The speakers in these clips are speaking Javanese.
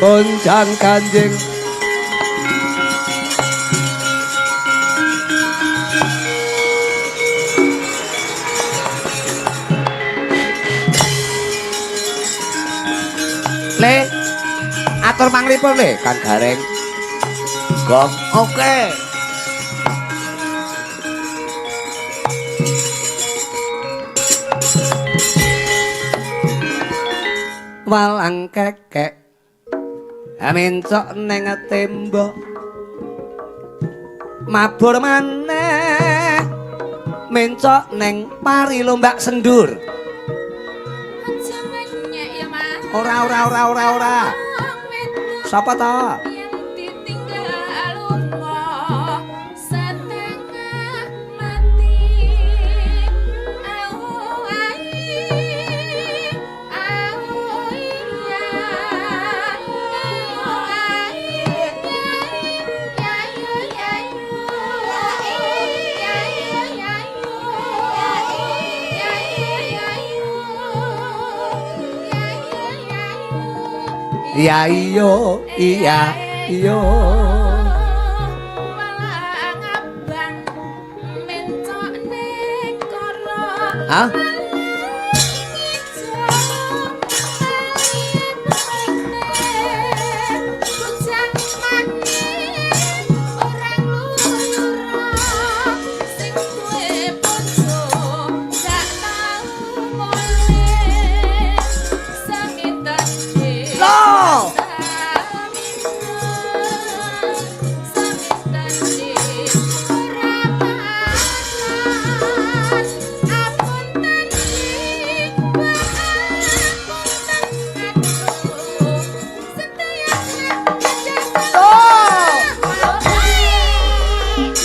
Gonjang kanjing. Le, atur manglipur le, Kang Gareng. Gong, oke. Walang kekek mencok neng tembok, mabur maneh mencok neng pari lombak sendur. Ora ora ora ora ora. Sapa ta? Iya iyo iya iyo. Walang abang mencok ning kara. Hah?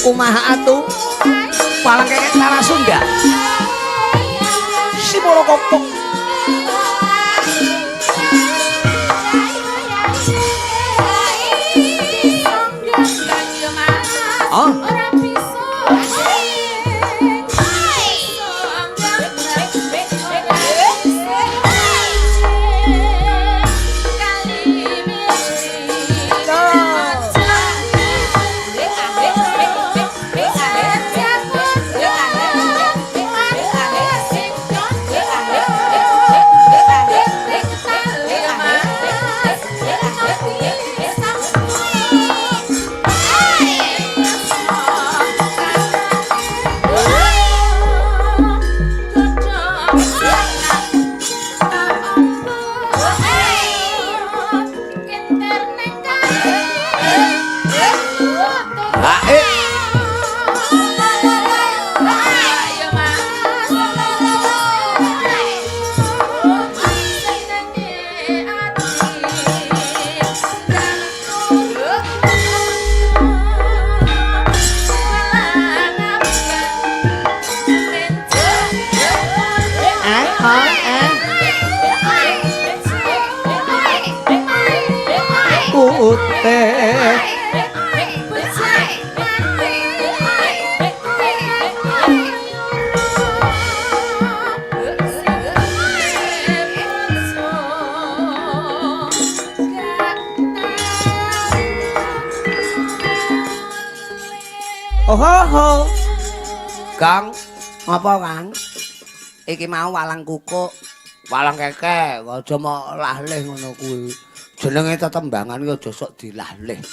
Kumaha atuh? Walang kekek Tara Sunda. Simolo kopok. Oh. Oho. Kang, ngapa Kang? Iki mau walang kukuk, walang kekek, aja mok lahlih ngono kuwi. Jenenge tetembangan iki aja sok dilahlih.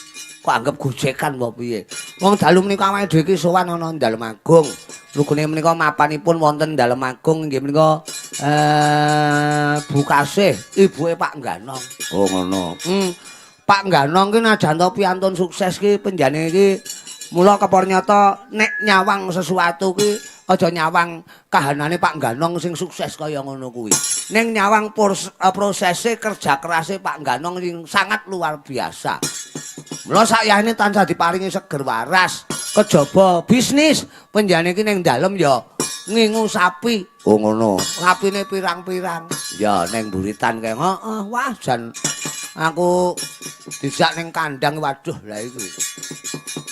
Kok anggap gojekan apa piye? Wong dalu menika awake dhewe iki sowan ana Dalem Agung. Lugune menika mapanipun wonten Dalem Agung inggih menika Bu Kasih, ibuke Pak Ganong. Oh ngono. Pak Ganong ki najan to piantun sukses ki penjane iki mula kepornyata nek nyawang sesuatu ki aja nyawang kahanane Pak Ganong sing sukses kaya ngono kuwi. Ning nyawang prosese kerja kerase Pak Ganong sing sangat luar biasa. Mula sakyahne tansah diparingi seger waras, kejaba bisnis penjane iki ning dalem ya ngingu sapi. Oh ngono. Sapine pirang-pirang. Ya ning buritan kae. Heeh, wah jan aku dijak ning kandang waduh lah iku.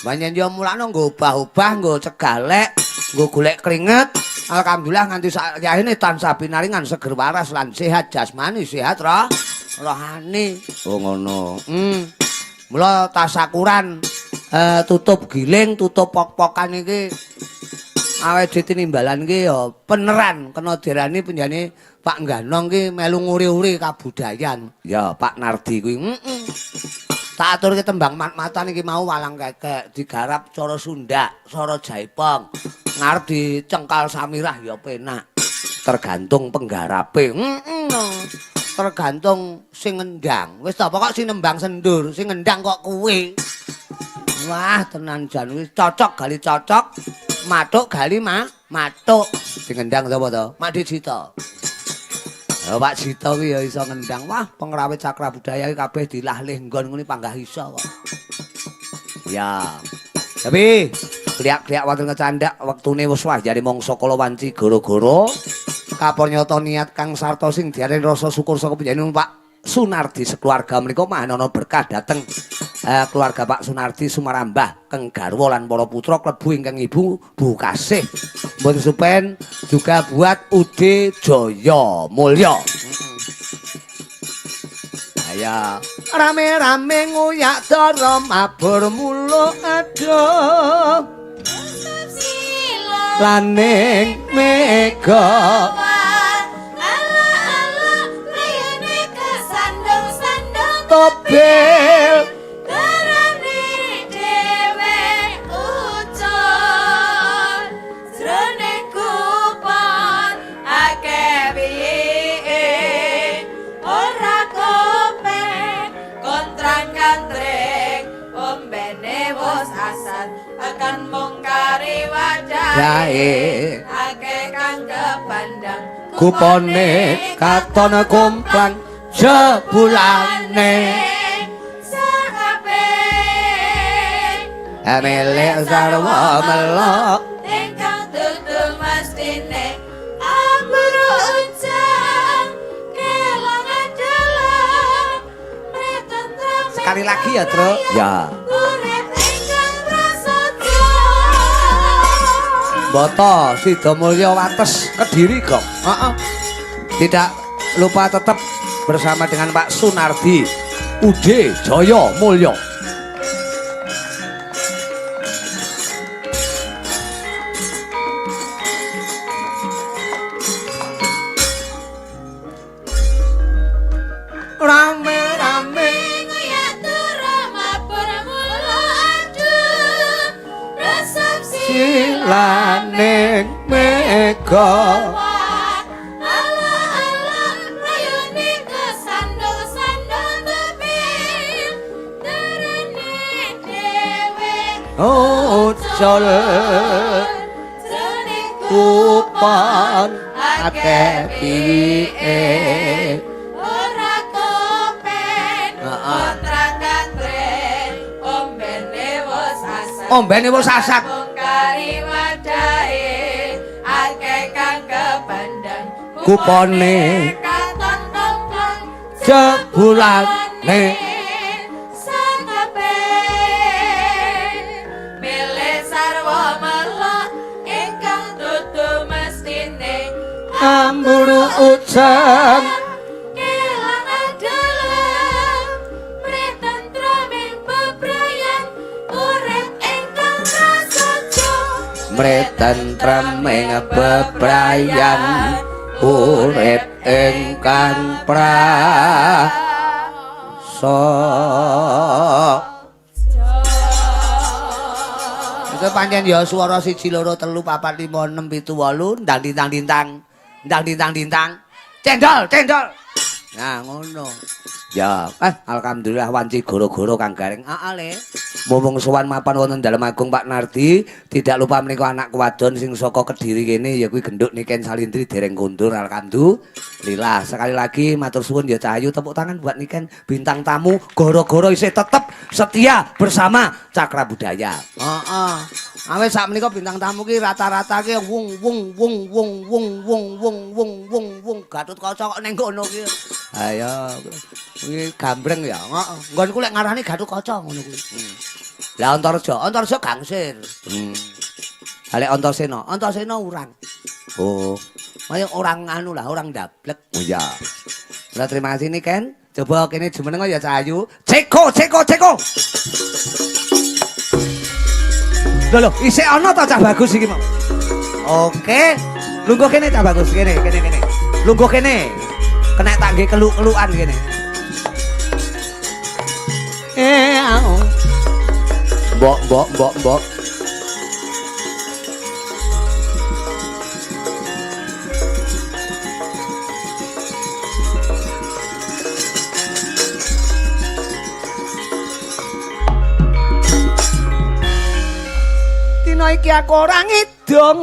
Banyen yo mulakno nggo obah-obah, nggo cegalek, nggo golek keringet. Alhamdulillah nganti sakyahne tansah pinaringan seger waras lan sehat jasmani, sehat roh. Rohani. Oh ngono. Mula tasakuran tutup giling, tutup pok-pokan iki awake tinimbalan iki ya peneran kena dirani penjane Pak Ganong ki melu nguri-uri kabudayan. Ya Pak Nardi kuwi. Heeh. Tak aturke tembang mat-matan iki mau walang kekek digarap cara Sunda, cara Jaipong. Ngarep dicengkal Samirah ya penak. Tergantung penggarape. Heeh. Tergantung sing ngendang. Wis ta pokok sing nembang sendur, sing ngendang kok kuwi. Wah, tenan jan wis cocok gali cocok, matuk gali matuk. Sing ngendang sapa to? Mak Jito. Oh, Pak Jito kuwi ya iso ngendang. Wah, pengrawit Cakra Budaya iki kabeh dilahlih nggon ngene panggah iso kok. Ya. Tapi kliak-kliak wonten kecandak wektune wis wah jare mangsa kala wanci gara-gara kapanyata niat kang sarta sing diarani rasa syukur saka panjenengan Pak Sunardi sekeluarga menika mahanana berkah dhateng keluarga Pak Sunardi Sumarambah keng garwa lan para putra klebu ingkang ibu Bu Kasih. Mboten supen juga buat UD Jaya Mulya. Ayo rame-rame ngoyak dara mabur muluk aduh laning mega. Tobel darane dhewe ucul jroning kupon akeh piye ora kopeng kontrang kantring ombene wis asat akan mung kari wadahe akeh kang kepandang kupone katon komplang jebulane milik sarwa melok ingkang dudu mestine amburu ucang kelangan dalam sekali lagi ya Tru ya urip ingkang prasaja Boto Sidomulyo Wates Kediri kok. Heeh. Tidak lupa tetap bersama dengan Pak Sunardi UD Jaya Mulya. Rame-rame ngoyak turu mabur mula aduh resep silaning mega ala-ala rayune kesandung-sandung tebing darane dhewe ucul jroning kupon akeh piye ora kopen kontrang kantren ombene wis asat ombene wis asat mung kari wadahe akeh kang kepandang kupone katon komplang jebulane sakabe milih sarwa melok ingkang dudu mestine amburu uceng kelangan dalem mretentreming bebrayan urip ingkang prasaja mretentreming bebrayan urip ingkang prasaja. Itu pancen ya swara 1 2 3 4 5 6 7 8 ndang dintang dintang ndang dintang dintang cendol cendol. Nah ngono. Ya, alhamdulillah wanci goro-goro Kang Gareng. Heeh le. Mumpung sowan mapan wonten Dalem Agung Pak Nardi, tidak lupa menika anak wadon sing saka Kediri kene ya kuwi genduk Niken Salindri dereng kondur alhamdulillah. Sekali lagi matur suwun ya Cahayu, tepuk tangan buat Niken bintang tamu goro-goro isih tetep setia bersama Cakra Budaya. Heeh. Awit sak menika bintang tamu ki rata-rata ki wung wung wung wung wung wung wung wung wung wung Gatut Kaca kok ning kono ki. Ayo kuwi gambreng ya. Heeh. Nggonku lek ngarani Gatut Kaca ngono kuwi. Lah Antareja, Antareja gangsir. Lah lek Antasena, Antasena urang. Oh. Kaya orang anu lah, orang ndablek. Oh iya. Lah terima kasih Niken. Coba kene jumeneng ya Cahayu. Ceko, ceko, ceko. Lho lho, isih ana ta cah bagus iki mau? Oke. Lungguh kene cah bagus, kene, kene, kene. Lungguh kene. Kena tak nggih keluk-kelukan kene. Eh, au. Mbok, mbok, mbok, mbok. Dina iki aku ora ngidung.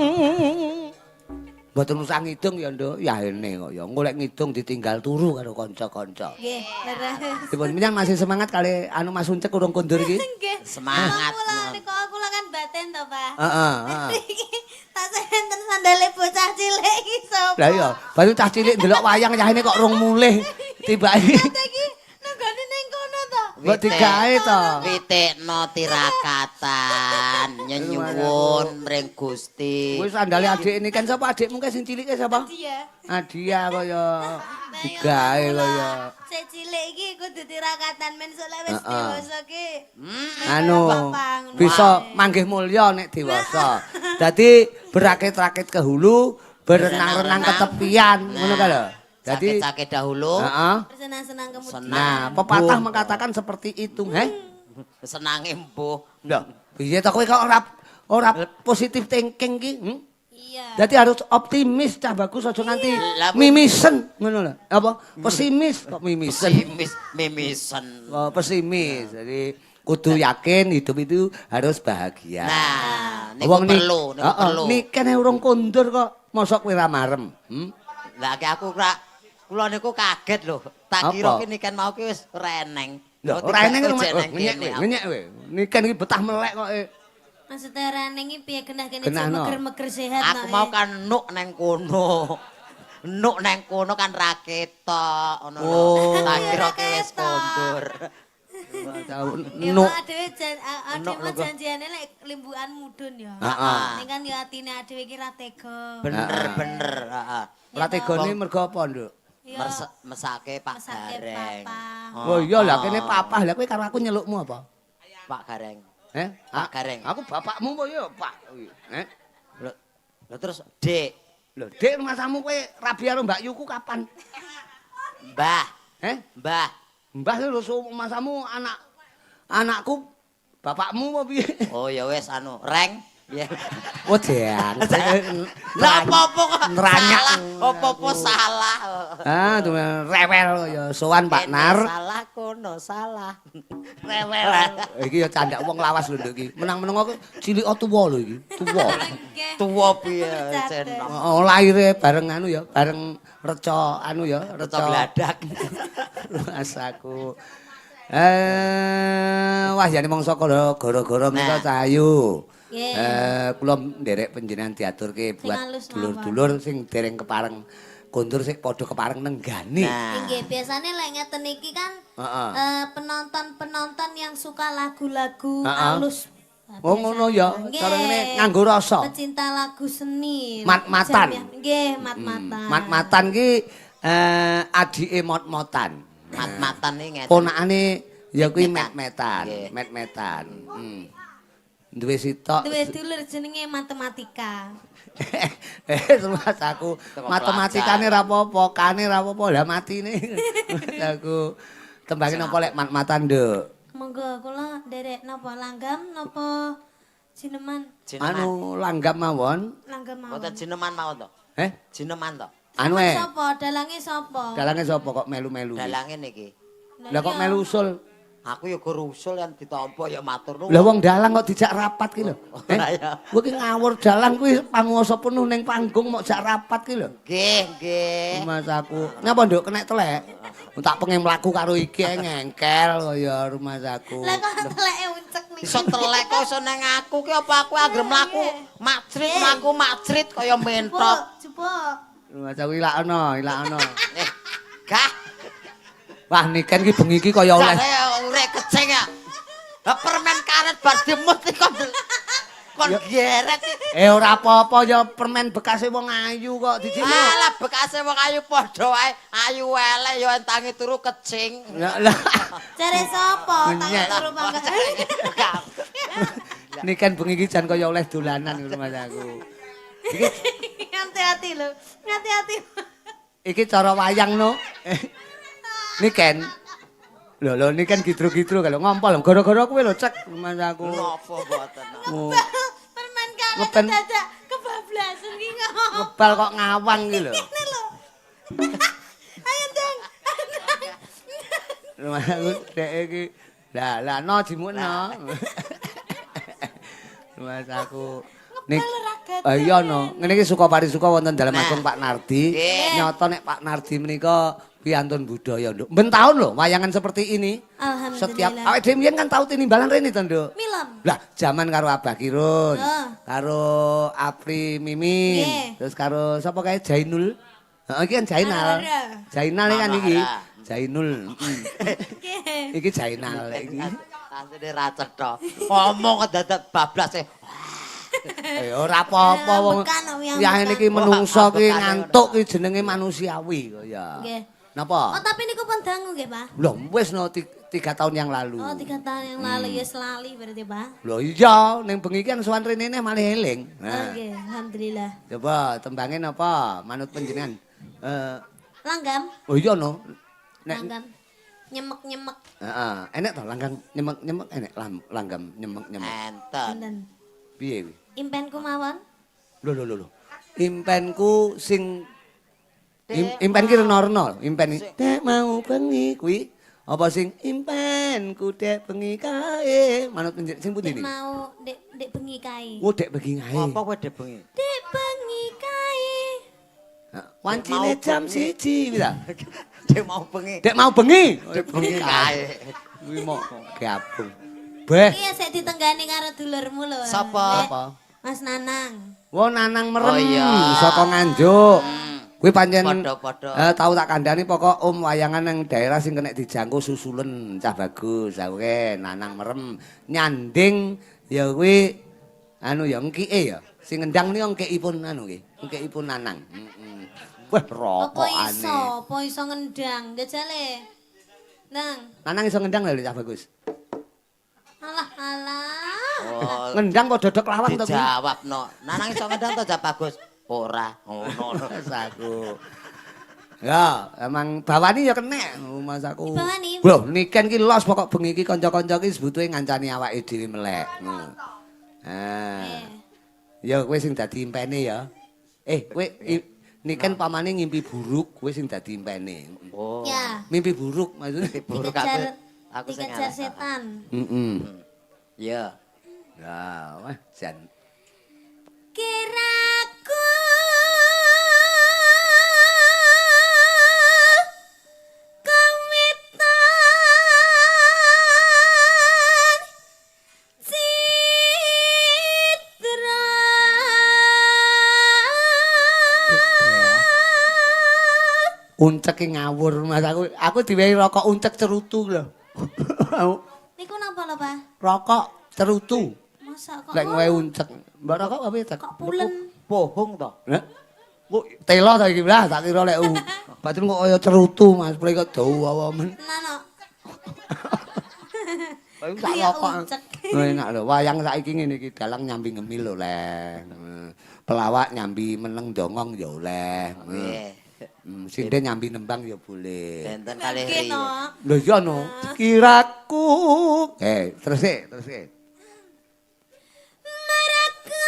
Mboten usah ngidung ya, Nduk. Ya ene kok ya. Engko lek ngidung ditinggal turu karo kanca-kanca. Nggih, leres. Dipun menyang masih semangat kali anu Mas Uncek urung kondur iki. Nggih. Semangat. Aku lah kok aku lah kan batin to, Pak. Heeh, heeh. Tak enten sandale bocah cilik iki sapa? Lah iya, baru cah cilik ndelok wayang yahene kok rung mulih. Tibake Iki nenggone ning kono to. mbok digawe to. Witekno tirakatan nyenyuwun mring Gusti. Kuwi sandale adik ini kan sapa adikmu kae sing cilike sapa? Dia. Adia kaya digawe kaya Sik cilik iki kudu tirakatan men sok lek wis Heeh. dewasa ki. Anu Bapak, ngono bisa wae. manggih mulya nek dewasa. Dadi berakit-rakit ke hulu, berenang-renang ke tepian, ngono ka lho. Dadi Sakit-sakit dahulu, heeh. Bersenang-senang kemudian. Senang. Nah, pepatah mengatakan seperti itu, heh. Senange mbuh. Lho, piye to kowe kok ora ora positif thinking ki? Hmm? Iya. Dadi harus optimis cah bagus aja nganti Lah, bu- mimisen ngono lho. Apa? Pesimis kok mimisen. Pesimis, mimisen. Oh, pesimis. Jadi kudu yakin hidup itu harus bahagia. Nah, niku Wong ni- perlu, niku Heeh, perlu. Nikene urung kondur kok, mosok kowe ra marem. Hmm? Lah ki aku ora kula niku kaget lho. Tak kira Apa? ki niken mau ki wis ora eneng. Lho, Oh, ora eneng tiba- rumah. jek neng Ngenyek kene kowe, aku. ngenyek kowe. Niken iki betah melek kok. eh. Maksudnya ora ning iki piye genah kene Genah, cek no. meger-meger sehat Aku no, mau eh. kan nuk neng kono. Nuk neng kono kan ra ketok ngono lho. Oh. Tak kira Ora ki wis ketok. kondur. Ya Nuk. mak dhewe jan Nuk, dhewe lho, kok. janjiane lek limbukan mudhun ya. Heeh. Ning kan ya atine dhewe iki ra tega. Bener Heeh. bener, heeh. Ora tegone mergo apa, Nduk? Ya, Mesake Pak Mesake Gareng. papa. Oh iya lah kene papah lah kowe karo aku nyelukmu apa? Pak Gareng. Eh? Pak Gareng. Aku bapakmu apa ya, Pak? Eh? Lho, lho terus Dik, Lho, Dik rumasamu kowe rabi karo Mbak Yuku kapan? Mbah, Eh? Mbah. Mbah lho rumasamu anak anakku bapakmu apa piye? Oh ya wis anu, Reng. Ya. Oh, dean. Lah apa-apa kok Neranyak. salah, apa-apa salah. Ah, tuh rewel ya sowan Pak Kene Nar. Salah kono salah. Rewel. Iki ya candak wong lawas lho nduk iki. Menang-menang aku cilik tuwa lho iki, tuwa. Nggih. Tuwa piye Catet. jen. Oh, lahire bareng anu ya, bareng reca anu ya, Reca gladak. Rasaku. Wah jane mangsa kala gara-gara menika Nah. Cahayu. Nggih. Kula nderek panjenengan diaturke buat alus mawon. dulur-dulur sing dereng kepareng kondur sing padha kepareng nenggani. Nah. Nggih, biasane lek ngeten iki kan Heeh. penonton-penonton yang suka lagu-lagu Heeh. alus. Nah, Oh, ngono ya. biasanya. Cara ngene Nggih. nganggo rasa. Pecinta lagu seni. Mat-matan. Jamiah. Nggih, mat-matan. Mat-matan ki adike mot-motan. Mat-matan iki ngeten. Ponakane ya kuwi Met-metan. met-metan, Nggih. met-metan. Duwe sitok. Duwe dulur jenenge matematika. Mas aku Teko matematikane pelajar. ra apa-apa, kane ra apa-apa, lah matine. Aku tembange napa lek mat-matan, Nduk? Monggo kula nderek napa langgam napa jineman? Jineman. Anu langgam mawon. Langgam mawon. Mboten jineman mawon to. Eh, Jineman to. anu e. Sapa? Dalange sapa? Dalange sapa kok melu-melu? iki? Dalange niki. Lah kok melu usul? Aku ya gur usul yang ditampa ya matur nuwun. Lah wong dalang kok dijak rapat ki lho. Eh, Ora ya. kowe ki ngawur dalang kuwi panguwasa penuh ning panggung mok jak rapat ki lho. Nggih, nggih. Mas aku. Ngapa nduk kenek telek? Tak pengen mlaku karo iki ngengkel kaya rumah aku. Lah kok teleke uncek niki. Iso telek kok iso nang aku ki apa aku anggere mlaku macrit mlaku macrit kaya mentok. Jupuk, jupuk. Rumah aku ilakno, ilakno. Eh, gah. Wah niken ki bengi iki kaya oleh Jare urek keceng ya. Lah permen karet bar dimut iki kok. Kon geret. Ora apa-apa ya permen bekase wong ayu kok dijikuk. Alah bekase wong ayu padha wae. Ayu elek ya entangi turu kecing. Lah lah. Jare sapa? Tangi Ngenyek. turu pangkat. Niken bengi iki jan kaya oleh dolanan ngono Mas aku. Iki Hati-hati lho. Hati-hati. iki cara wayang no. Niken. Lho lho niken gidro-gidro kalau ngompol gara-gara kowe lho cek Mas aku. Napa mboten? Oh, Permen kaleng Ngeben. dadak kebablasan ki ngomong. Ngebal kok ngawang iki lho. Ngene lho. Ayo ndang. Lho Mas aku dek iki. Lah lah no jimukno. Mas aku nik Ngebal ora Ah, iya no, ngene iki suka parisuka wonten dalem Nah. agung Pak Nardi. Nggih. Nyata nek Pak Nardi menika piantun budaya, Nduk. Ben taun lho wayangan seperti ini. Alhamdulillah. Setiap awake dhewe mbiyen kan tau tinimbalan rene to, Nduk. Milem. Lah, jaman karo Abah Kirun, Oh. karo Apri Mimin, Nggih. terus karo sapa kae Jainul. Heeh, iki kan Jainal. Ara. Jainal iki kan iki. Ara. Jainul. Nggih. Iki Jainal iki. Asline ra cetha. Ngomong dadak bablas e. Ora apa-apa wong. Ambekan, oh, Ya ambekan. ngene iki menungso ki Ambekan. ngantuk ki jenenge manusiawi kok ya. Nggih. Napa? Oh, tapi niku pun dangu nggih, Pak. Lho wis no 3 tahun yang lalu. Oh, 3 tahun yang lalu ya selali berarti, Pak. Lho iya, ning bengi iki kan sowan rene neh malih eling. Nah, Oke, alhamdulillah. coba tembange napa? Manut panjenengan. Langgam, Oh iya no. Nek langgam. Nyemek-nyemek. heeh, enek to langgam nyemek-nyemek enek langgam nyemek-nyemek. Enten. Enten. Piye kuwi? Impenku mawon. Lho lho lho lho. Impenku sing impen ki rena-rena, impen iki. Dek mau bengi kuwi apa sing impenku dek bengi kae manut panjenengan sing pundi Dek niki? mau dek dek bengi kae. Oh dek bengi kae. Apa kowe dek bengi? Dek bengi kae. Wancine jam 1 kuwi ta. Dek mau bengi. Dek mau bengi. Dek bengi kae. Kuwi mau gabung. Beh. Iya, sik ditenggani karo dulurmu lho. Sapa? Dek, Mas Nanang. Wo Nanang merem Oh, iya. saka Nganjuk. Kuwi pancen Padha-padha. Tau tak kandhani pokok om wayangan nang daerah sing kena dijangkau susulen cah bagus. Aku ke Nanang merem nyanding ya kuwi anu ya engkike ya. Sing ngendang niku engkikipun anu nggih, engkikipun Nanang. Heeh. Wah, Apa iso? rokokane. Apa iso ngendang? Jajale. Nang. Nanang iso ngendang lho cah bagus. Alah alah. Oh, Ngendang kok dodok lawang to kuwi? dijawab no. Nanang iso ngendang to Cah Bagus? Ora. Ngono. Mas aku. Ya, emang bawani ya kenek Mas aku. Dibawani? Lho, niken ki los pokok bengi iki kanca-kanca ki sebutuhe ngancani awake dhewe melek. Ngono. Ah. Ya kowe sing dadi impene ya. Kowe niken pamane ngimpi buruk, kowe sing dadi impene. Oh. Ya. Mimpi buruk maksudnya. Buruk Dikejar aku sing dikejar elek. setan. Heeh. Iya. Ya, wah jan. Kiraku kawitan citra Unceke ngawur Mas aku. Aku diwehi rokok uncek cerutu lho. Niku napa lho, Pak? Rokok cerutu. Masa kok Lek ngowe uncek. Mbak rokok apa ya, Cek? kok pulen? Bohong to. Lah. Kok telo ta iki lah tak kira lek batin kok kaya cerutu Mas, pre kok dawa men. Tenan kok. Kaya sak Kaya rokok. uncek. Oh, enak lho, wayang saiki ngene iki dalang nyambi ngemil lho, Leng. Pelawak nyambi meneng dongong ya oleh. Nggih. Sinden nyambi nembang ya boleh. Benten kalih Nggih, ri. no. Lho iya no, kiraku. Terus e, terus e. Mereka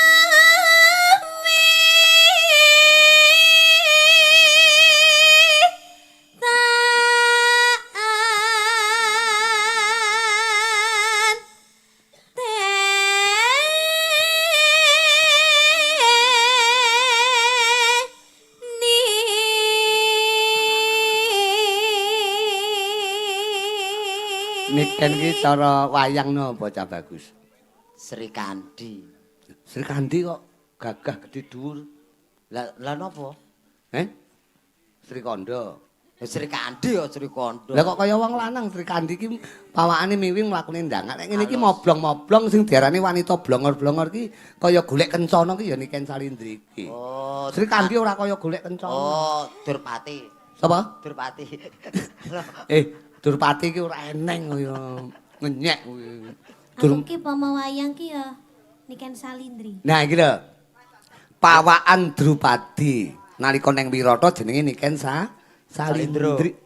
semi taan teni. Niken ki cara wayang no bocah bagus. Sri Kandi. Sri Kandi kok gagah gede dhuwur. Lah lah napa? Eh? Sri Kandha. Sri Kandi ya Sri Kondo. Lah kok kaya wong lanang Sri Kandi iki pawakane miwing mlakune ndangak. Nek ngene iki moblong-moblong sing diarani wanita blongor-blongor iki kaya golek kencana ki ya Niken Salindri iki. Oh, Sri Kandi ora kaya golek kencana. Oh, Durpati. Sapa? Durpati. Durpati iki ora eneng kaya ngenyek kuwi. Aku ki pomo wayang ki ya Niken Salindri. Nah iki lho. Pawakan Drupadi nalika ning Wirata jenenge Niken Salindri.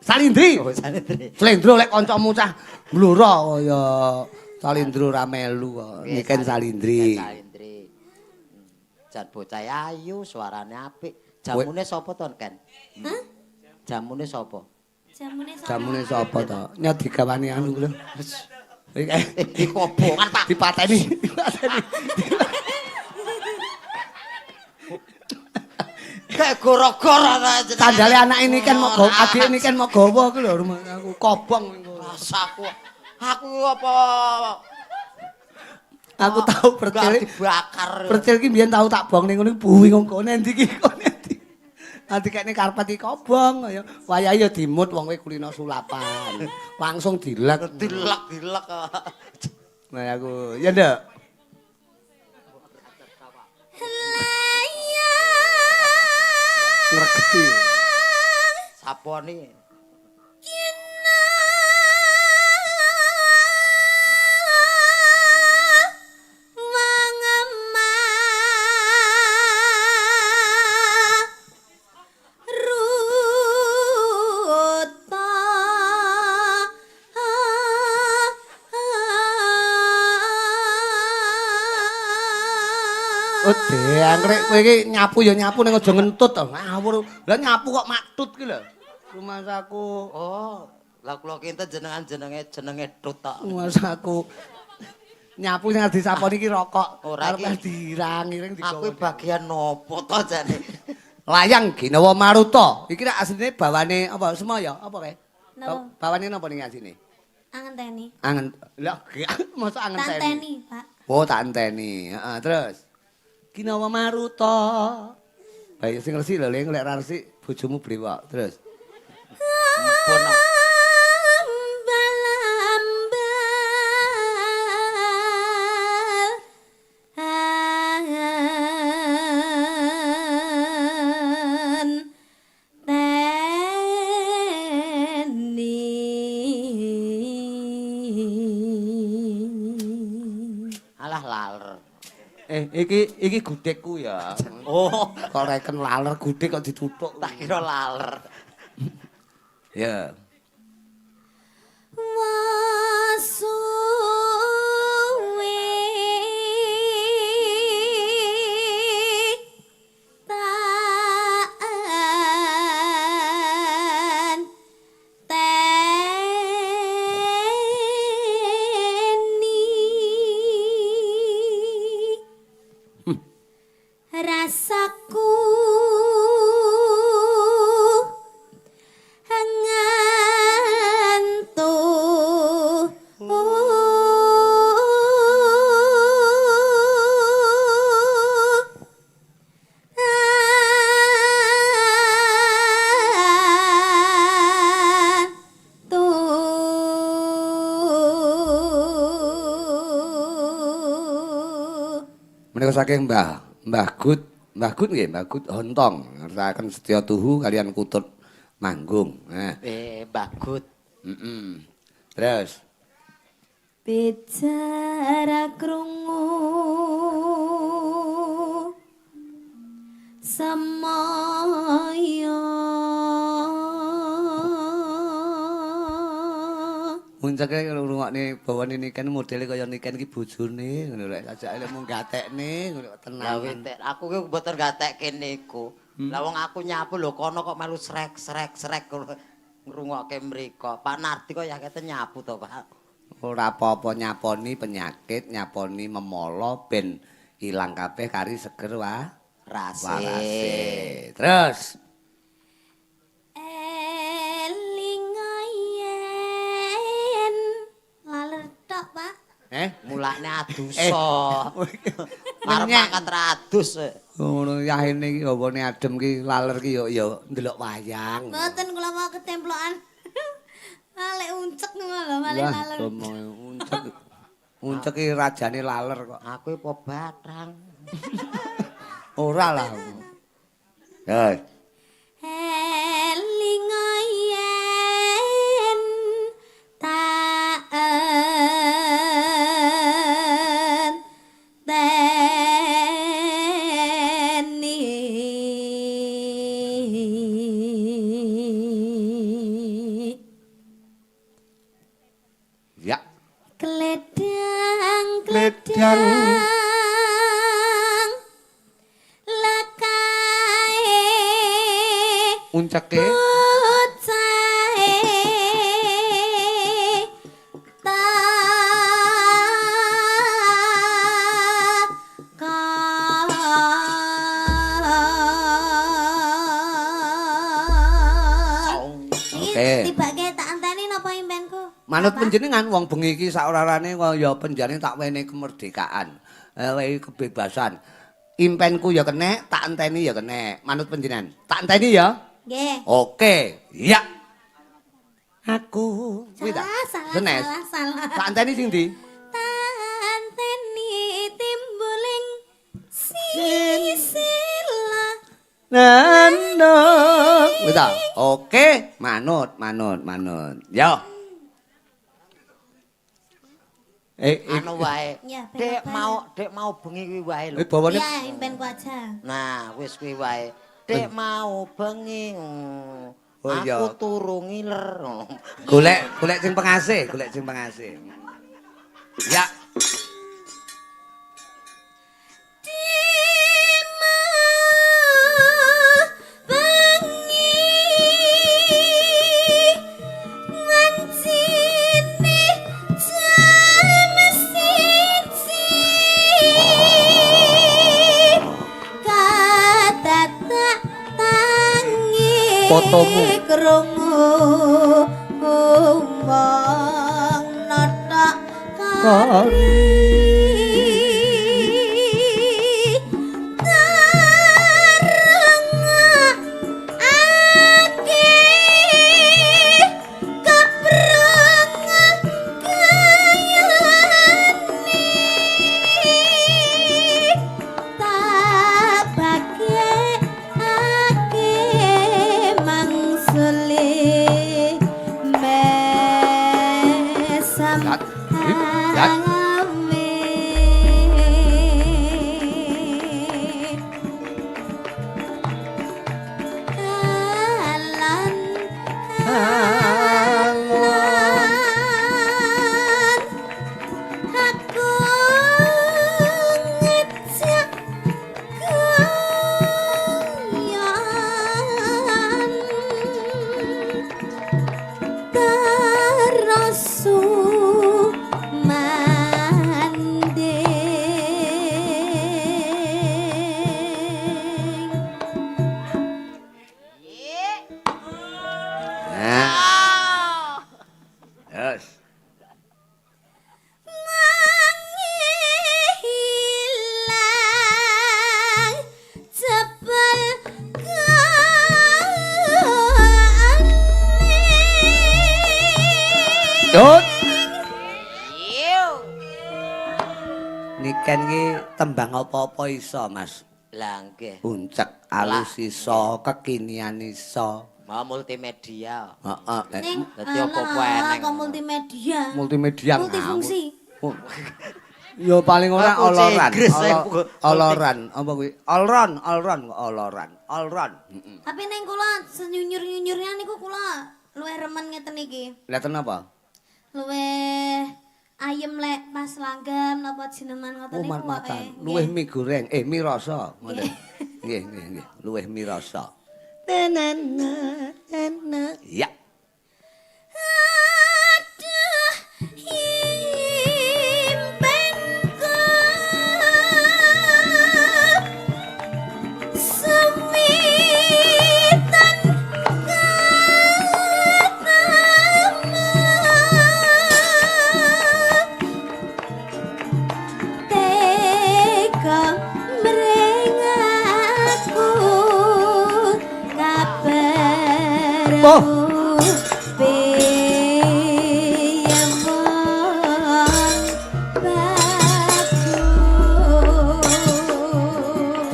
Salindri. Oh, Salindri. Slendro lek kancamu cah mblora kaya Salindro ra melu kok. Niken Salindri. Niken Salindri. Jan bocah ayu, suarane apik. Jamune sapa to, Ken? Hah? Jamune sapa? Jamune sapa? Jamune sapa to? Nya digawani anu lho. Iki kobongan, Pak. Dipateni, dipateni. Kayak goro-goro ta jenenge. Sandale anake Niken mok gawa, adike Niken mok gawa ku lho rumah aku kobong engko. Rasaku. Aku apa Aku tau percil dibakar. Percil ki mbiyen tau tak bong ning ngono buwi kok endi iki kok endi. Nanti kene karpet iki kobong kaya wayahe ya dimut wong kowe kulino sulapan. Langsung dilek. Dilek-dilek. Nah aku, ya ndak. Ngregeti. Saponi. Oh, dangkrek kowe iki nyapu ya nyapu ning aja ngentut to. Ngawur. Lah nyapu kok maktut ki lho. Rumasaku. Oh, lah kula kinten jenengan jenenge tut tok. Rumasaku. Nyapu sing disaponi iki rokok. Ora Arep dirang-iring digawa. Aku bagian nopo to jane? Layang Ginawa Maruta. Iki rak asline bawane apa Semaya? Apa kae? Napa? Bawane napa ning asline? Angenteni. Angen. Lah, mosok angenteni. Tanteni, Pak. Oh, tak enteni. Heeh, terus. Ginawa Maruta. Baik sing resik lho, Ling, lek ra resik bojomu brewok. Terus. Mumpun. Alah laler. Iki gudegku ya. Oh, kok reken laler gudeg kok dituthuk. Tak kira laler. Ya. Wasuwe taan teni rasaku ngantuk. Menika saking Mbah Gut, Mbah Gut nggih, Mbah Gut Hontong, ngersakaken setya tuhu kalian kutut manggung. Nah. Mbah Gut. Heeh. Terus bicara krungu semaya. Muncake ngrungokne bawane Niken modele kaya Niken iki bojone ngono lho. Sajake lek mung gatekne ngono Lah tenan. aku ki mboten gatekke niku. Lah wong aku nyapu lho kono kok melu srek-srek-srek ngrungokke mriko. Pak Nardi kok ya kete nyapu to, Pak. Ora apa-apa nyaponi penyakit, nyaponi memolo ben ilang kabeh kari seger wa Rase. warase. Terus Eling yen laler tok, Pak. Mulane adusa. Arep Ngenyek. mangkat radus. Ngono yahene iki hawane adem ki laler ki yo yo ndelok wayang. Mboten kula mau ketemplokan. Malih uncek ngono lho, malih Lah, laler. uncek. Uncek ki rajane laler kok. Aku apa batrang. Ora lah. Ya. Eling yen tak enteni. Ya. Kledang Kledang. kledang lakae Unceke bocahe takon. Iki Oke. tibake tak anteni napa impenku? Manut Bapak? panjenengan wong bengi iki sakrarane kaya penjane tak wenehi kemerdekaan, wenehi kebebasan. Impenku ya kenek, tak enteni ya kenek. Manut panjenengan. Tak enteni ya. Nggih. Oke, ya. Aku kuwi ta? Salah, salah, Senes. salah, salah. Tak enteni sing ndi? Tanteni timbuling sisila. Nano. Kuwi ta? Oke, manut, manut, manut. Yo. Anu wae. Ya, Dek ben mau, dek mau bengi kuwi wae lho. Bawane Iya, impenku aja. Nah, wis kuwi wae. Dek mau bengi. Oh, iya. Aku turu ngiler. Golek golek sing pengasih, golek sing pengasih. Ya. Bengi ngancine jam 1 katatak tangi Fotomu. Krungu wong notok kari. Tarengake keprengah kayane tak bagekake mangsule mesam Yat, hip, yat. ame. Alan alan aku ngejak guyon terus sumanding. Nah. Terus. Hilang jebol Tut. Niken ki tembang apa-apa iso, Mas. Lah nggih. Uncek alus iso, kekinian iso. Mau multimedia. Heeh. Ning Dadi apa-apa alah, eneng. kok multimedia. Multimedia Multifungsi. ngawur. Ya paling ora Aku oloran. Inggris, aku. Oloran, apa kuwi? Olron, olron kok oloran. Olron. Heeh. Tapi ning kula senyunyur-nyunyurnya niku kula luwih remen ngeten iki. Lah apa? Luwih ayem lek pas langgam napa jineman ngoten Oh, niku. mat-matan. pokoke. Luwih mie goreng, mie rasa ngoten. Nggih, nggih, nggih. Luwih mie rasa. Na na na na. Ya. Aduh, impenku semitan ketemu tega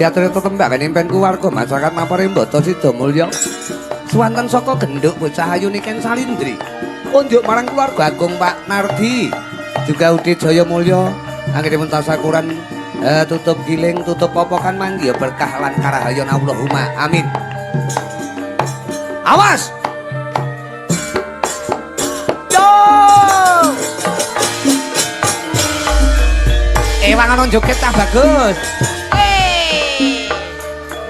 Diaturi tetembangan impenku warga masyarakat Mapore Mbata Sidamulya. Swanten saka genduk bocah ayu Niken Salindri. Unjuk marang keluarga agung Pak Nardi. Juga Udi Jaya Mulya anggenipun tasakuran tutup giling, tutup popokan manggi berkah lan karahayon Allahumma amin. Awas. Yo. Ewang ana joget cah bagus. Hey.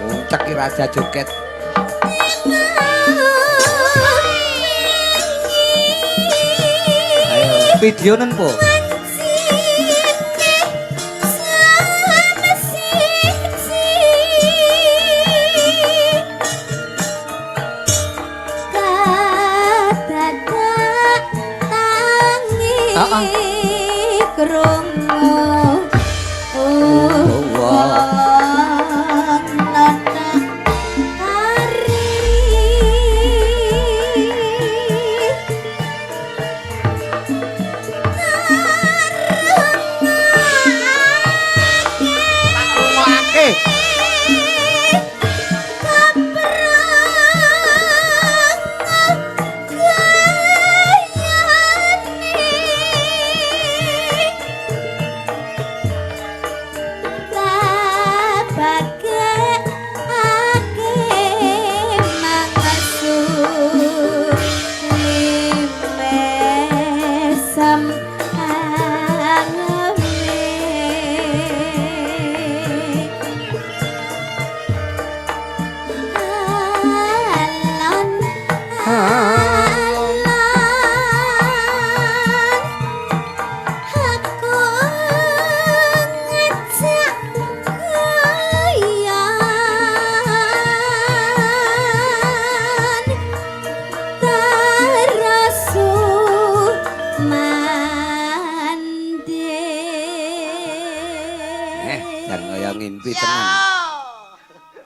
Uncek ki raja joget. Ayo, video nen po.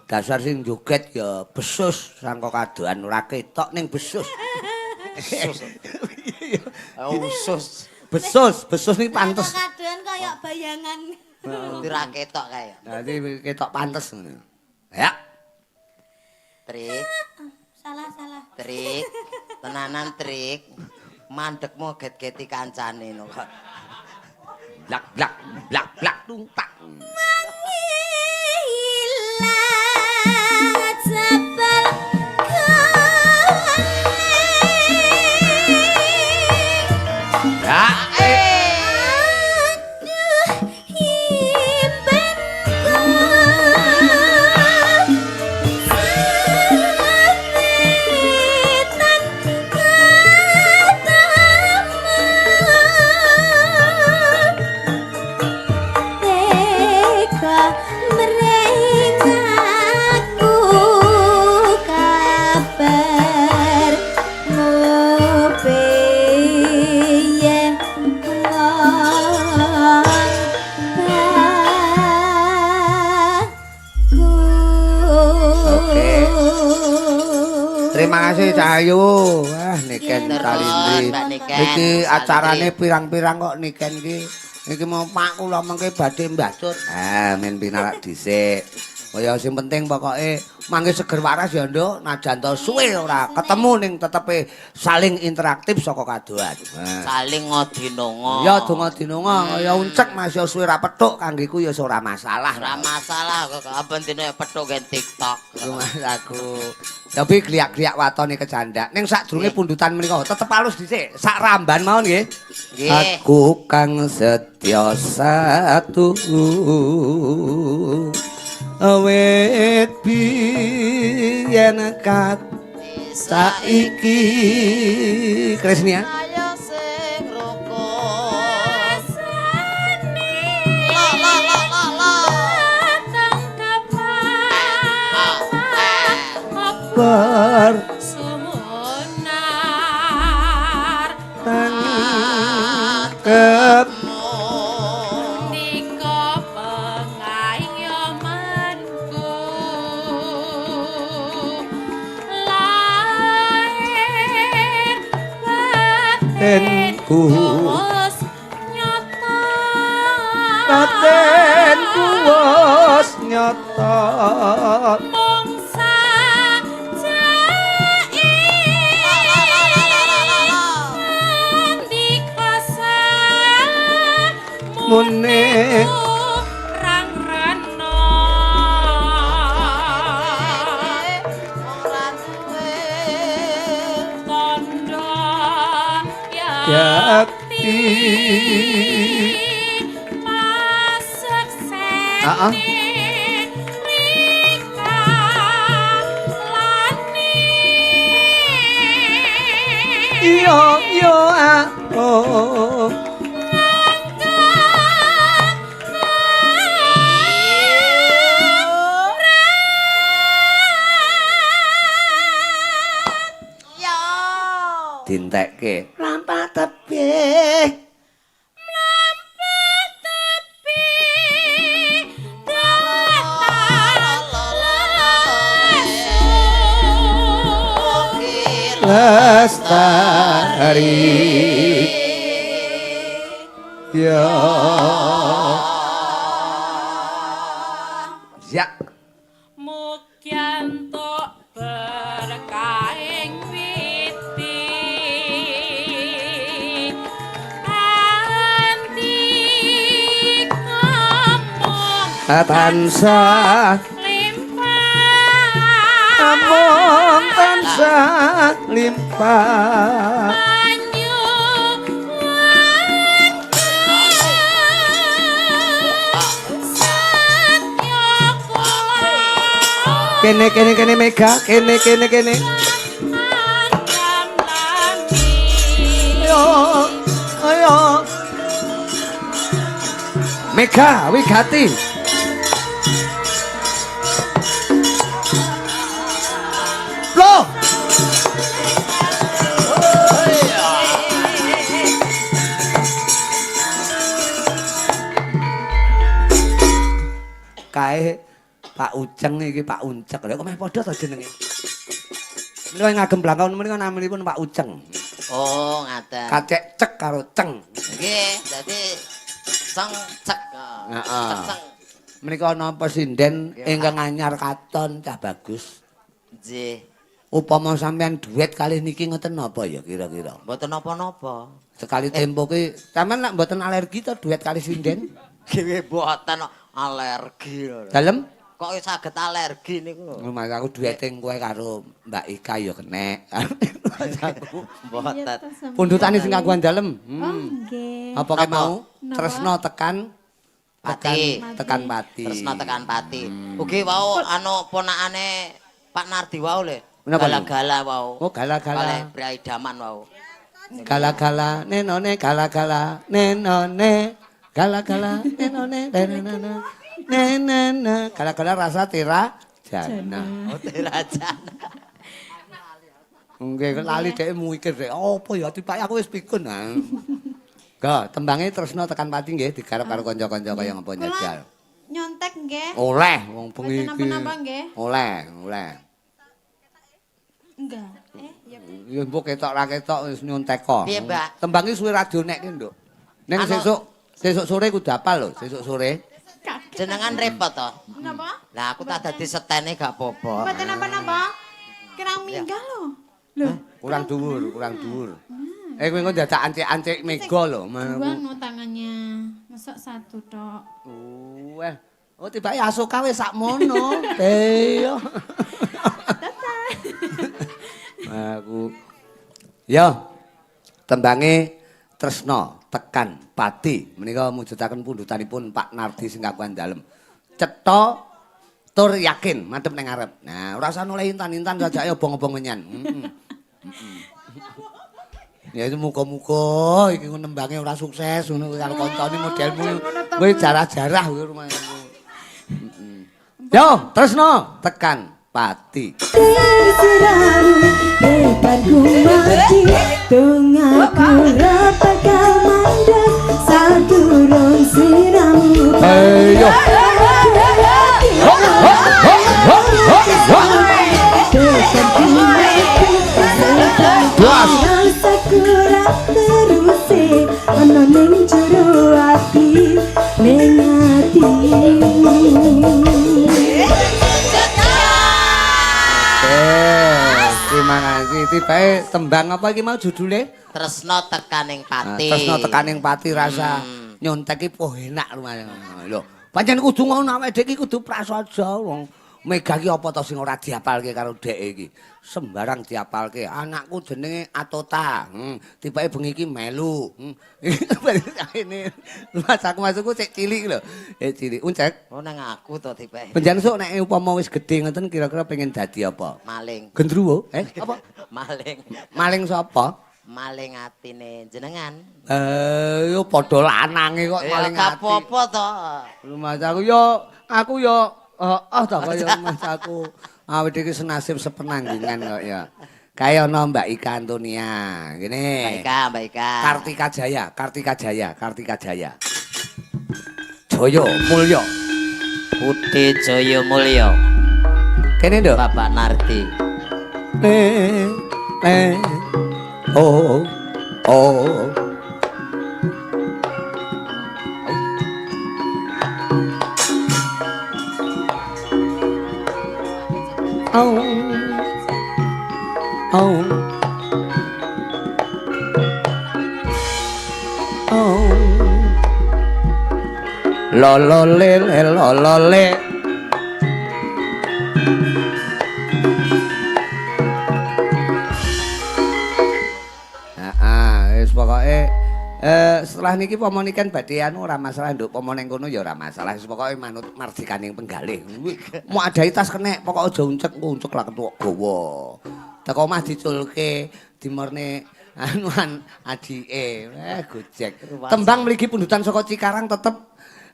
Dasar sing joget ya besus sangka kadohan ora ketok ning besus. Besus. Usus. Besus, besus ning pantes. Kadohan kaya bayangan. Ora ketok kae. Dadi ketok pantes ngono. Ya. Trik. Salah, salah. Trik. Tenanan trik. Mandekmu get-geti kancane no kok. Blak blak blak blak tungtak. Terima kasih Cahayu. Wah, Niken Salindri. Iki acarane pirang-pirang kok Niken iki. Iki mau Pak kula mengke badhe mbacut. Ah, men pinarak dhisik. Kaya sing penting pokoke mangke seger waras ya, Nduk. Najan to suwe ora ketemu ning tetepe saling interaktif saka kadohan. Saling ngodinonga. Ya donga dinonga kaya uncek Mas ya suwe ra petuk kanggeku ya ora masalah. Ora masalah kok aben dene petuk gen TikTok. Mas aku. Tapi gliak-gliak watone kecandak. Ning sadurunge pundutan menika tetep alus dhisik. Sak ramban mawon nggih. Aku kang setya satu awet biyen kat saiki Kresnia ayo sing rukun la la la la la ber sumunar tangkep Ku wis nyata batin ku wis nyata Mung sajake ndika Mune. Rang rana Ora duwe tondo Yakti. Masekseni Ah, ah. rika lani. Yo yo ah oh. Yo. Dintekke. Mlampah tebih. Mlampah tebih datang lesu. Lestari. Ya. Ya. Mugi entuk berkahing witi andika mung Tansah limpah amung tansah limpah. Panyuwun satya kula Kene kene kene Mega, kene kene kene. anggam lami. Ayo, ayo. Mega Wigati. Loh. Kae Pak Uceng iki Pak Uncek. Lha kok meh padha to jenenge. Menika ngagem blangkon menika naminipun Pak Uceng. Oh, ngaten. Kacek cek karo ceng. Nggih, dadi ceng cek. Heeh. Cek ceng. Menika napa sinden Nggih, ingkang anyar katon cah bagus. Nggih. Upama sampean duet kalih niki ngoten napa ya kira-kira? Mboten napa-napa. Sekali tempo ki sampean lak mboten alergi to duet kalih sinden? Nggih mboten alergi lho. Dalem? Kok saged alergi niku lho. Mas aku duete kowe karo Mbak Ika ya kenek. Aku Mboten. pundutane sing kagungan dalem. Oh, Hmm. nggih. Apa kae Napa? mau? Tresno tekan Pati. tekan pati. Tresno tekan pati. Ugi wau anu ponakane Pak Nardi wau le. Menapa niku? Gala-gala wau. Oh, gala-gala. Kalih priayi daman wau. Gala-gala nenone gala-gala nenone gala-gala nenone nenene nenene gala-gala rasa tira jana. Oh, dirajana. Nggih lali dhek mikir dhek apa ya tibake aku wis pikun. Ah. Ga tembange tresno tekan pati nggih digarap karo kanca-kanca kaya ngapa njajal. Nyontek nggih. Oleh wong bengi Mboten iki. napa-napa nggih. Oleh, oleh. Enggak. Ya Ya mbok ketok ra ketok wis nyontek kok. Piye, Mbak? Tembange suwe radio nek ki, Nduk. Ning Anu- sesuk sesuk sore kudu apal lho, sesuk sore. Kaget. Jenengan repot to. Napa? Lah aku tak dadi setene gak apa-apa. Mboten napa-napa. Kirang minggah lho. Lho, Kurang dhuwur, kurang dhuwur. Eh kowe engko dadak ancik-ancik mega lho. dua no tangannya. Masa satu tok. Weh. Oh tibake Asoka wis sakmono. Iya. Aku. Yo. Tembange Tresno tekan pati menika mujudaken pundhutanipun Pak Nardi sing kagungan dalem. Cetha tur yakin madhep ning ngarep. Nah, ora usah noleh intan-intan sajake obong-obong menyan. Heeh. Ya itu muga-muga iki nembange ora sukses ngono kuwi karo kancane modelmu. Kowe jarah-jarah kowe rumahmu. Heeh. Yo, Tresno tekan pati. Terserahmu depan ku mati Tungaku bakal mandek Sadurung siramu Ayo. Depan ku mati Duas. Rasaku ra teruse ana ning jero ati ning ati. Terima kasih. Tibae tembang apa iki mau judule? Tresno tekaning pati. Tresno tekaning pati rasa nyontek iki poh enak lumayan. Lho, pancen kudu ngono awake dhewe iki kudu prasaja wong Mega iki apa to sing ora diapalke karo dheke iki? Sembarang diapalke. Anakku jenenge Atota. Tibake bengi iki melu. Ini mas aku masukku cek cilik lho. Eh cilik. Uncek. Oh nang aku to tibake. Benjan sok nek upama wis gedhe ngoten kira-kira pengen dadi apa? Maling. Gendruwo? Eh, apa? Maling. Maling sapa? Maling atine jenengan. Eh, yo padha lanange kok maling Ya ati. apa-apa to. Lho mas aku yo aku yo heeh ta kaya mas aku. Awake iki senasib sepenanggungan kok ya. Kaya ana Mbak Ika Antonia. Ngene. Mbak Ika, Mbak Ika. Kartika Jaya, Kartika Jaya, Kartika Jaya. Jaya Mulya. Budi Jaya Mulya. Kene nduk. Bapak Nardi. Eh, eh. Oh. Oh. Oh. Oh. Oh. Lo lo le le lo lo le. Heeh, wis pokoke setelah niki pomo niken badhe anu ora masalah nduk pomo ning kono ya ora masalah. Wis pokoke manut mardikaning penggalih. Mau adahi tas kenek pokoke aja uncek-uncek lah ketuwek gawa. Teko omah diculke dimorne anuan adike. Gojek. Tembang mligi pundutan saka Cikarang tetep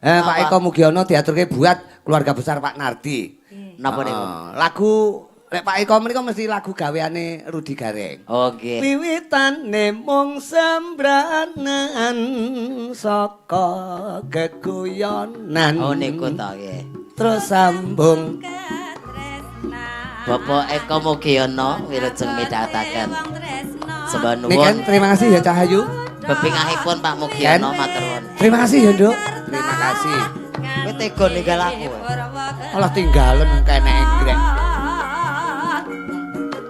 Pak Eko Mugiono diaturke buat keluarga besar Pak Nardi. Napa niku? Lagu lek Pak Eko menika mesti lagu gaweane Rudi Gareng. Oh nggih. Wiwitane mung sembranan saka geguyonan. Oh niku to nggih. Terus sambung Bapak Eko Mugiono wilujeng midhangetaken. Sembah Niken, nuwun. terima kasih ya Cahayu. Bebingahipun Pak Mugiono matur nuwun. Terima kasih ya, Nduk. Terima kasih. Kowe tega ninggal aku. Alah tinggalen kene enggrek.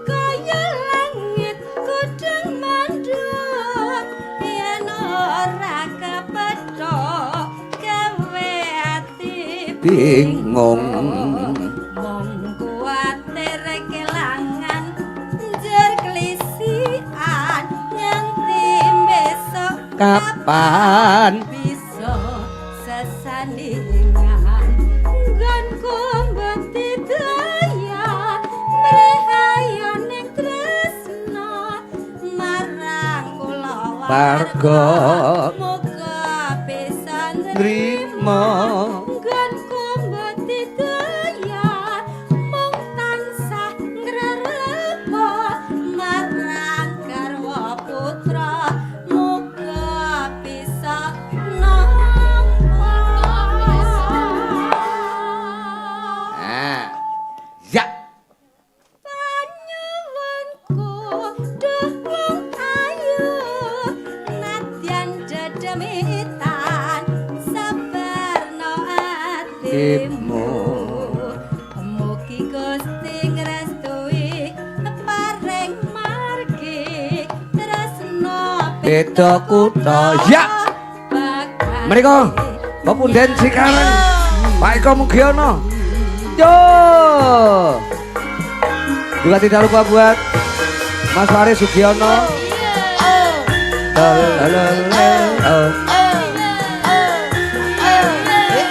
Kaya langit kudung mandung yen ora kepethuk gawe ati Bingung. Mung kuwatir kelangan njer klisian nganti besok Kapan bisa sesandingan nggonku mbeti daya mrehayo ning tresno marang kula warga muga bisa nrimo nggonku mbeti daya mung tansah ngrerepa marang garwa putra muga bisa nampa. Nah. Ya. Panyuwunku duh wong ayu nadyan dedemitan sabarno atimu mugi Gusti ngrestui paring margi tresno Beda kutha. Ya. Mriko pepunden Cikarang Pak Eko Mugiono. Yo. Juga tidak lupa buat Mas Faris Sugiono.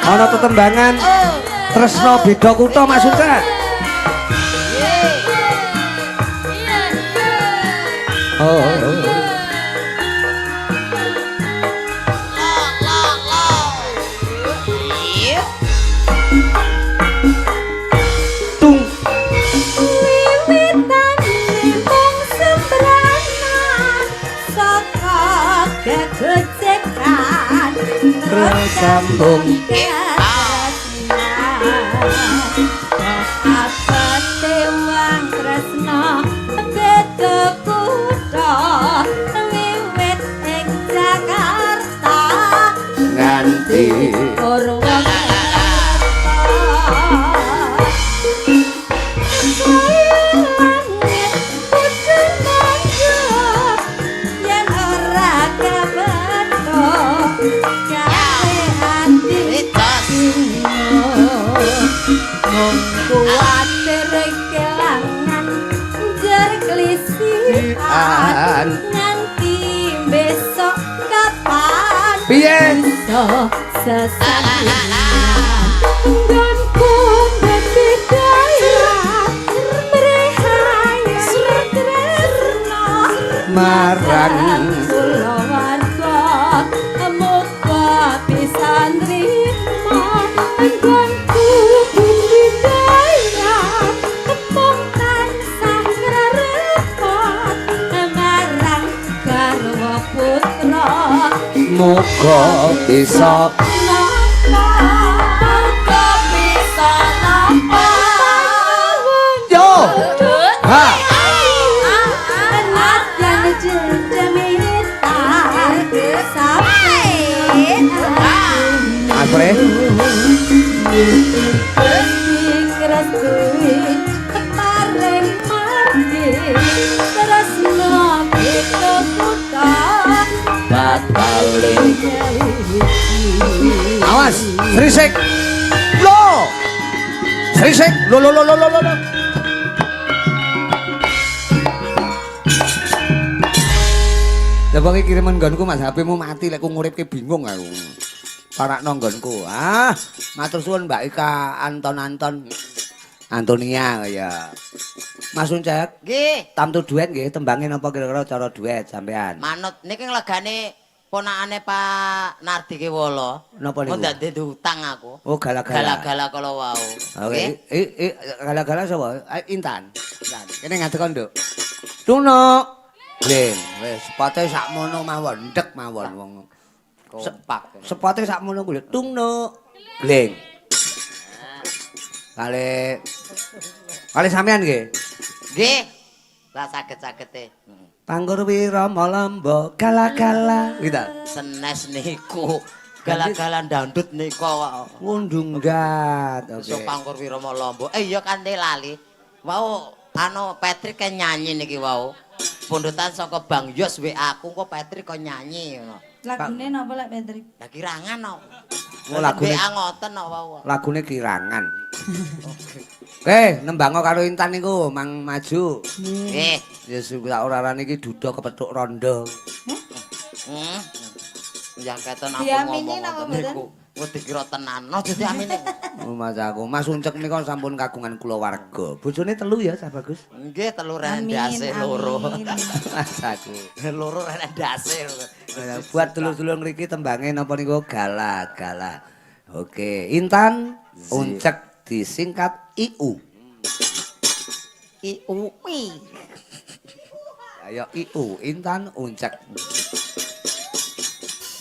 Ana tetembangan Tresno Beda Kutha Mas Ucek. Oh. Tung. Wiwitane mung sembranan saka gegojekan Terus sambung. Apate wong tresno beda kutha wiwit ing Jakarta Nganti Purwokerto. Langit Piye? Bisa sesandingan nggonku bebidaya mrehaya tresno Marang kulawarga muga bisa nrimo nggonku budidaya mung tansah ngrepot marang garwa putra. Muga bisa napa, muga bisa napa. Yo. Ha. Nadyan jejemita sampe Apre? Gusti ngrestui paring margi tresno kita kutha Batale. Awas, Srisik. Lo. Srisik. Lo lo lo lo lo lo. Lah pokoke kiriman nggonku Mas, HP-mu mati lek ku nguripke bingung aku. Parakno nggonku. Ah, matur suwun Mbak Ika Anton Anton. Antonia ya. Mas Uncek, Nggih. tamtu duet nggih, tembange napa kira-kira cara duet sampean? Manut niki nglegane ponakane Pak Nardi Kewala. Napa niku? Kok ndak utang aku. Oh, gala-gala. Gala-gala kala wau. Oke. Gala-gala sapa? Intan. Intan. Kene ngadeg kok, Nduk. Tuno. Glen, wis sepote sakmono mawon, ndek mawon wong. Kompak. Sepote sakmono kuwi. Tungno. Gleng. Kale kale sampean nggih. Nggih. Lah saged-sagete. Pangkur wirama lamba gala-gala gitu. Senes niku. Gala-galan dandut niku kok. Ngundung-gat. Oke. So Pangkur Wirama Lombok. Eh iya kante lali. Wau anu Patrick kan nyanyi niki wau. Pundutan saka Bang Yos WA aku kok Patrick kok nyanyi ngono. Lagune napa lek Patrick? Lah kirangan kok. Oh, lagune- WA ngoten kok wau. Lagune kirangan. Oke, nembango karo Intan niku mang maju. Nggih. Ya tak ora-orane iki duda kepethuk rondo. Yang keton aku Diamini ngomong napa ngoten mboten? niku. Kok dikira tenan. Aja diamini. Oh, Mas aku, Mas Uncek nika sampun kagungan kulawarga. Bojone telu ya, Cah Bagus. Nggih, telu Amin, rendase loro. amin. Mas aku. Loro rendase. Buat dulur-dulur ngriki tembange napa niku gala-gala. Oke, Intan Uncek disingkat IU. I U I. Ayo IU, Intan Uncek.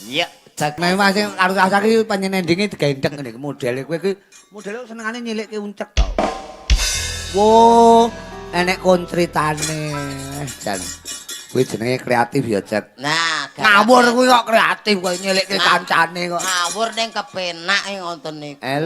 Iya, cek. Nah, Mas sing karo cah iki panjen endinge digendhek ngene iki modele kowe iki modele senengane nyilikke Uncek to. Wo, enek kontritane. Jan. Kuwi jenenge kreatif ya, Cek. Nah, Ngawur kuwi kok kreatif kok nyilikke kancane kok. Ngawur ning kepenak ngoten niku. Eh,